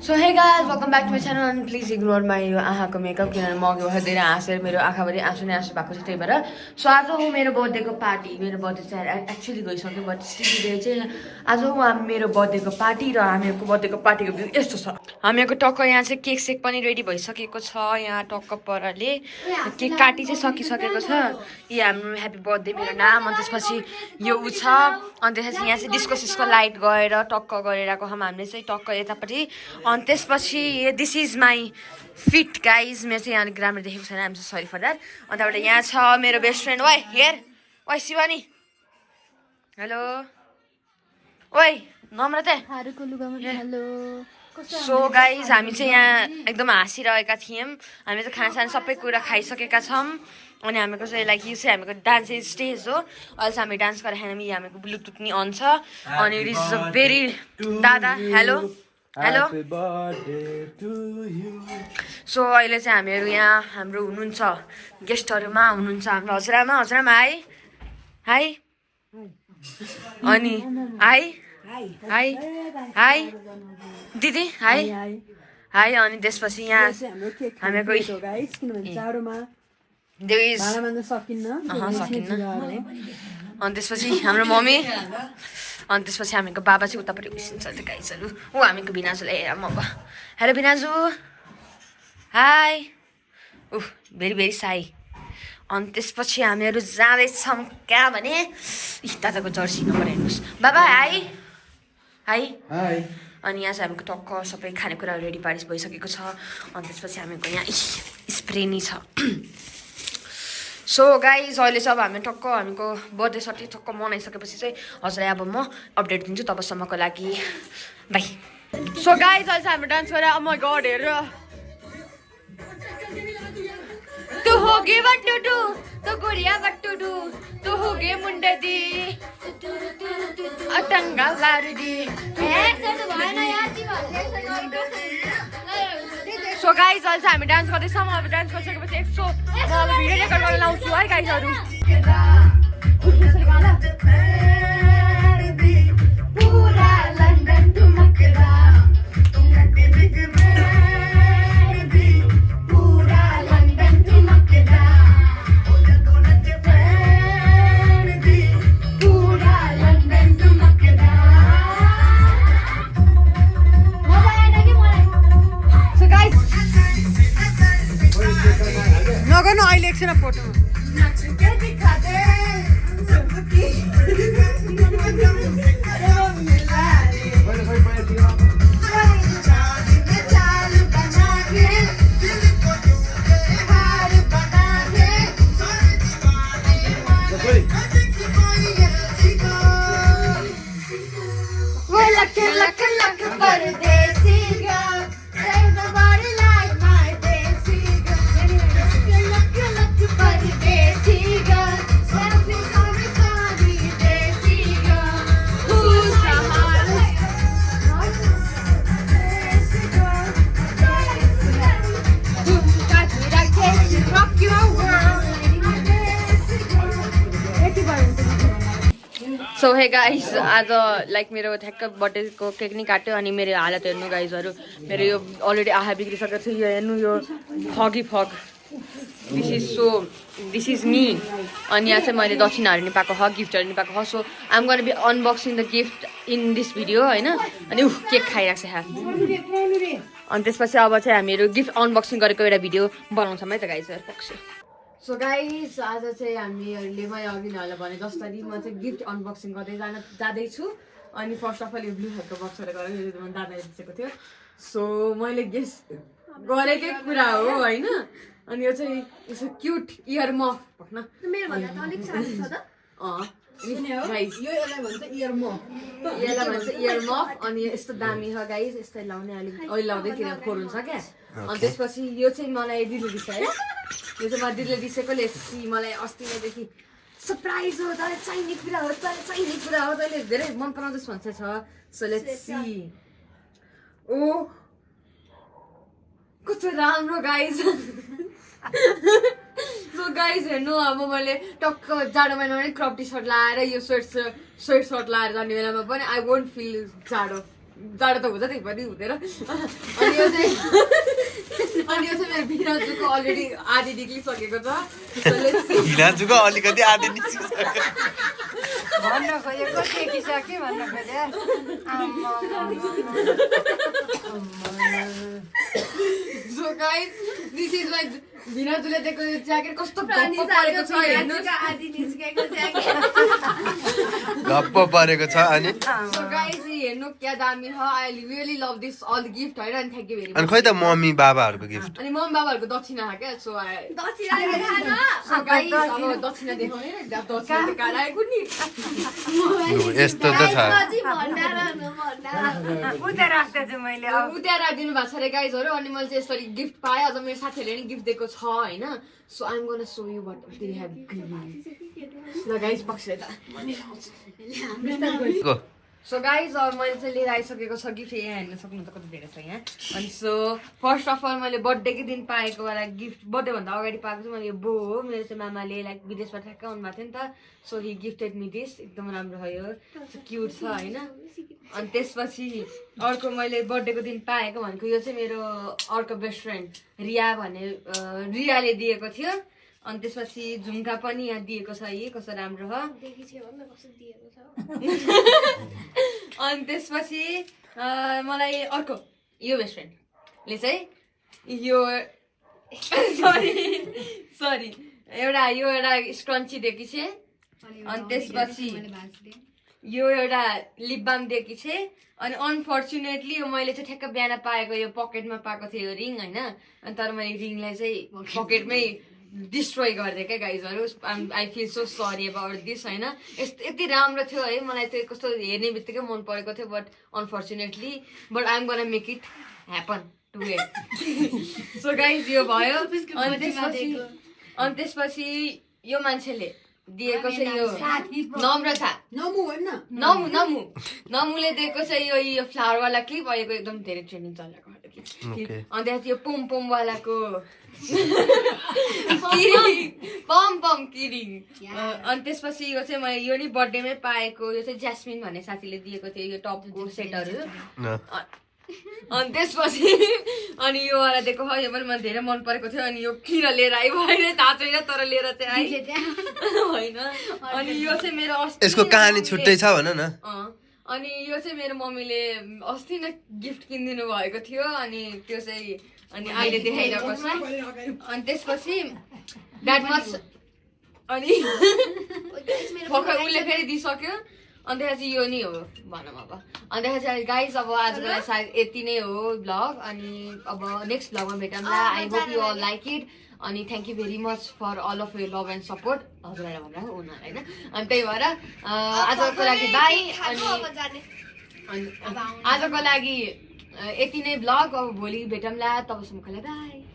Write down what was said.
So hey guys, welcome back to my channel and please ignore my आँखाको makeup किनभने म अघि धेरै हाँसेर मेरो आँखाभरि आँसु नै आँसु भएको छ त्यही भएर सो आज हो मेरो बर्थडेको पार्टी मेरो बर्थडे चाहिँ एक्चुअली गइसक्यो बट स्टिल चाहिँ आज हो मेरो बर्थडेको पार्टी र हामीहरूको बर्थडेको पार्टीको भ्यू यस्तो छ हामीहरूको टक्क यहाँ चाहिँ केक सेक पनि रेडी भइसकेको छ यहाँ टक्क परले केक काटी चाहिँ सकिसकेको छ यी हाम्रो ह्याप्पी बर्थडे मेरो नाम अनि त्यसपछि यो उ छ अनि त्यसपछि यहाँ चाहिँ डिस्को सिस्को लाइट गएर टक्क गरेर आएको हामीले चाहिँ टक्क यतापट्टि अनि त्यसपछि this is my fit guys मेरो चाहिँ यहाँ अलिक राम्रो देखेको छैन हामी चाहिँ सरी फर द्याट अनि त्यहाँबाट यहाँ छ मेरो best friend why here why Shivani hello ओइ नम्रता सो गाइज हामी चाहिँ यहाँ एकदम हाँसिरहेका थियौँ हामीले चाहिँ खानासाना सबै कुरा खाइसकेका छौँ अनि हामीको चाहिँ लाइक यो चाहिँ हामीको डान्स स्टेज हो अहिले चाहिँ हामी डान्स गरेर हामी हामीको ब्लुटुथ नि अन छ अनि इट इज अ भेरी दादा हेलो हेलो सो अहिले चाहिँ हामीहरू यहाँ हाम्रो हुनुहुन्छ गेस्टहरूमा हुनुहुन्छ हाम्रो हजुरआमा हजुरआमा हाई हाई अनि हाई हाई हाई दिदी हाई हाई अनि त्यसपछि यहाँ हामीहरूको सकिन्न अनि त्यसपछि हाम्रो मम्मी अनि त्यसपछि हामीको बाबा चाहिँ उतापट्टि उसिन्छ त्यो गाइजहरू ऊ हामीको भिनाजुलाई हेर म हेलो भिनाजु हाई ऊ भेरी भेरी साई अनि त्यसपछि हामीहरू जाँदैछौँ कहाँ भने दादाको जर्सी नम्बर हेर्नुहोस् बाबा हाई हाई अनि यहाँ चाहिँ हामीको टक्क सबै खानेकुराहरू रेडी पारिस भइसकेको छ अनि त्यसपछि हामीको यहाँ स्प्रे नि छ सो गाइज अहिले चाहिँ अब हामी टक्क हामीको बर्थडे सट्टी टक्क मनाइसकेपछि चाहिँ हजुरलाई अब म अपडेट दिन्छु तबसम्मको लागि बाई सो गाइज अहिले चाहिँ हामी डान्स गरेर अब म गड हेरेर तू होगे बट्टुडू तो गुड़िया बट्टुडू तू होगे मुंडे दी अटंगा लारुडी सो गाइज अहिले चाहिँ हामी डान्स गर्दैछौँ अब डान्स गरिसकेपछि एक सौ भिडियो रेकर्ड गरेर लाउँछु है गाइजहरू नगर्नु अहिले एकछिन फोटो सो हे गाइज आज लाइक मेरो ठ्याक्क बर्थडेको केक नि काट्यो अनि मेरो हालत हेर्नु गाइजहरू मेरो यो अलरेडी आँखा बिग्रिसकेको थियो यो हेर्नु यो फगी फग दिस इज मी अनि यहाँ चाहिँ मैले दक्षिणाहरू नि पाएको ह गिफ्टहरू नि पाएको ह सो आइम गर्न be unboxing the gift in this video होइन अनि केक खाइरहेको छ अनि त्यसपछि अब चाहिँ हामीहरू गिफ्ट अनबक्सिङ गरेको एउटा भिडियो बनाउँछौँ है त गाइजहरू पक्ष सो गाइस आज चाहिँ हामीहरूले मैले अघि नहरूलाई भने जसरी म चाहिँ गिफ्ट अनबक्सिङ गर्दै जाँदैछु अनि फर्स्ट अफ अल यो ब्लू हेडको बक्सहरू गरेर यो दादाले दिएको थियो सो मैले गेस गरेकै कुरा हो होइन अनि यो चाहिँ यसो क्युट इयर मफ भन्न इयर मफ अनि यस्तो दामी छ गाइस यस्तै लाउने अलिक अहिले लाउँदैतिर खोर हुन्छ क्या अनि त्यसपछि यो चाहिँ मलाई दिदीले दिन्छ है यो चाहिँ मलाई दिदीले दिसेकोले मलाई अस्ति नैदेखि सरप्राइज हो तँलाई चाहिने कुरा हो तैँले धेरै मन पराउँदैछ भन्छ छ सो लेट्स सी ओ कस्तो राम्रो गाइस सो गाइस हेर्नु अब मैले टक्क जाडो महिनामा क्रप टी सर्ट लाएर यो स्वेट सर्ट लाएर जाने बेलामा पनि आई वोन्ट फिल जाडो जाडो त हुन्छ त्यही पनि हुँदैन अनि यो चाहिँ मेरो भिराजुको अलरेडी आधी निक्लिसकेको छ भिराजुको अलिकति आधी निस्किसक्यो भन्न खोजेको देखिसक्यो भन्न खोजे so guys this is like भिराजुले दिएको ज्याकेट कस्तो गप्प परेको छ हेर्नु गप्प परेको छ अनि सो गाइस हेर्नु क्या दामी छ I really love this all gift हैन अनि थ्यांक यू भेरी अनि मच खोइ त मम्मी बाबाहरूको गिफ्ट अनि मम्मी बाबाहरुको दक्षिणा हो क्या सो गाइस अब दक्षिणा देखाउने र दक्षिणा देखाएर आएको नि यस्तो त छ उता राख्दैछु मैले अब उता राखिदिनु भएको छ रे गाइजहरु अनि मैले चाहिँ यसरी गिफ्ट पाएँ अझ मेरो साथीहरूले नि गिफ्ट दिएको छ हैन so I am gonna show you what they have given ल गाइस पक्ष त को सो गाइज अब मैले चाहिँ लिएर आइसकेको छ गिफ्ट यहाँ हेर्न सक्नुहुन्छ कति धेरै छ यहाँ अनि सो फर्स्ट अफ अल मैले बर्थडेकै दिन पाएको वाला गिफ्ट बर्थडेभन्दा अगाडि पाएको चाहिँ मैले यो बो हो मेरो चाहिँ मामाले लाइक विदेशबाट ठ्याक्क आउनुभएको थियो नि त so he gifted me this एकदम राम्रो भयो क्युट छ होइन अनि त्यसपछि अर्को मैले बर्थडेको दिन पाएको भनेको यो चाहिँ मेरो अर्को बेस्ट फ्रेन्ड रिया भन्ने रियाले दिएको थियो अनि त्यसपछि झुम्का पनि यहाँ दिएको छ यी कस्तो राम्रो हो अनि त्यसपछि मलाई अर्को यो बेस्ट फ्रेन्डले चाहिँ यो सरी एउटा स्क्रन्ची दिएकी छे अनि त्यसपछि यो एउटा लिप बाम दिएकी छे अनि अनफर्चुनेटली यो मैले चाहिँ ठ्याक्क बिहान पाएको यो पकेटमा पाएको थियो यो रिङ होइन अनि तर मैले रिङलाई चाहिँ पकेटमै डिस्ट्रोय गरिदिएँ क्या गाइजहरू I feel so sorry about this होइन यति राम्रो थियो है मलाई त्यो कस्तो हेर्ने बित्तिकै मन परेको थियो but unfortunately but I am gonna make it happen to it so guys यो भयो अनि त्यसपछि यो मान्छेले दिएको चाहिँ यो नम्रता नमुले दिएको चाहिँ यो फ्लावरवाला क्लिप अहिलेको एकदम धेरै ट्रेनिङ चलेको अनि त्यहाँपछि यो पम पमवालाको पम किरिङ अनि त्यसपछि यो चाहिँ मैले यो नि बर्थडेमै पाएको यो चाहिँ ज्यास्मिन भन्ने साथीले दिएको थियो यो टपको सेटहरू अनि त्यसपछि अनि यो वाला दिएको हो यो पनि मलाई धेरै मन परेको थियो अनि यो किन लिएर आइ भएन थाहा छैन तर लिएर चाहिँ आइ होइन अनि यो चाहिँ मेरो यसको कहानी छुट्टै छ भन न अनि यो चाहिँ मेरो मम्मीले अस्ति नै गिफ्ट किनिदिनु भएको थियो अनि त्यो चाहिँ अनि अहिले देखाइरहेको छ अनि त्यसपछि द्याट मच अनि भर्खर उसले फेरि दिइसक्यो अनि त्यसपछि यो नि हो भनौँ अब अनि त्यसपछि गाइज अब आजको लागि सायद यति नै हो ब्लग अनि अब नेक्स्ट ब्लगमा भेटौँला I hope you all like it अनि thank you very much for all of your love and support हजुरलाई भनेर उनीहरूलाई होइन अनि त्यही भएर आजको लागि बाई अनि आजको लागि यति नै ब्लग अब भोलि भेटौँला तबसम्मको लागि बाई